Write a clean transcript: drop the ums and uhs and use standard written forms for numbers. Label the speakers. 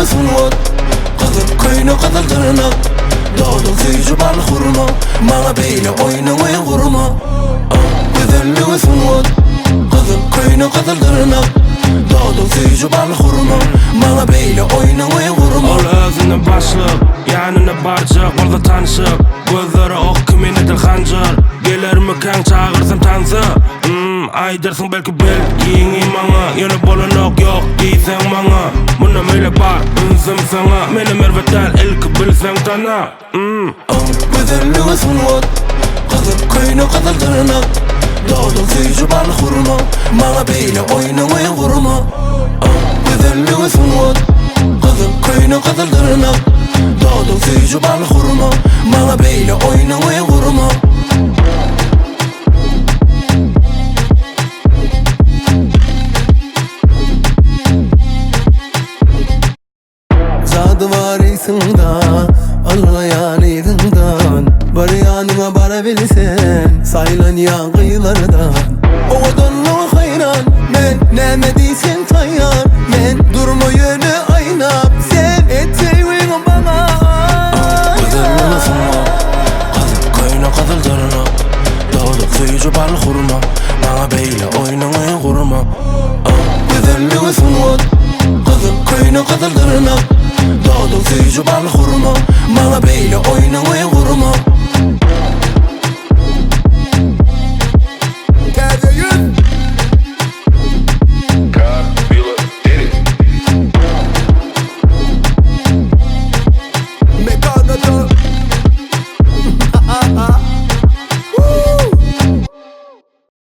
Speaker 1: Gözelligi sungat Gyzyl köýnek gyzyl dyrnak Dodak süýji bal hurma Maňa beýle oýnuňy gurma Gözelligi sungat Gyzyl köýnek gyzyl dyrnak Dodak süýji bal hurma Maňa beýle oýnuňy gurma
Speaker 2: Ol özüne başlyk, ýanyna barjak bolsa tanşyk Gözleri ok kimin edil hanjar Gelermikäň çagyrsam tansa Hmm, aýdarsyň belki belgiňi maňa Ýöne bolanok ýok diýseň maňa Mundan beýle bar ünsüm saňa Menem erbet däl ilki bilseň tana Hmm.
Speaker 1: Gözelligi sungat Gyzyl köýnek gyzyl dyrnak Dodak süýji bal hurma Maňa beýle oýnuňy gurma Gözelligi sungat Gyzyl köýnek gyzyl dyrnak Dodak süýji bal hurma Maňa beýle oýnuňy gurma
Speaker 3: Zady bar ysyňda, ylgaýan yzyňdan Bir ýanyňa barabilsem, saýlanýan gyzlardan Owadanlyga haýran men, näme diýseň taýýar men Durma ýöne aýnap, sen et söýgiňi maňa
Speaker 1: Gyzyllygy sungat, gyzyl köýnek gyzyl dyrnak Dodak süýji bal hurma, maňa beýle oýnuňy gurma Gözelligi sungat, gyzyl köýnek gyzyl dyrnak Dodak süýji bal hurma, maňa beýle oýnuňy gurma.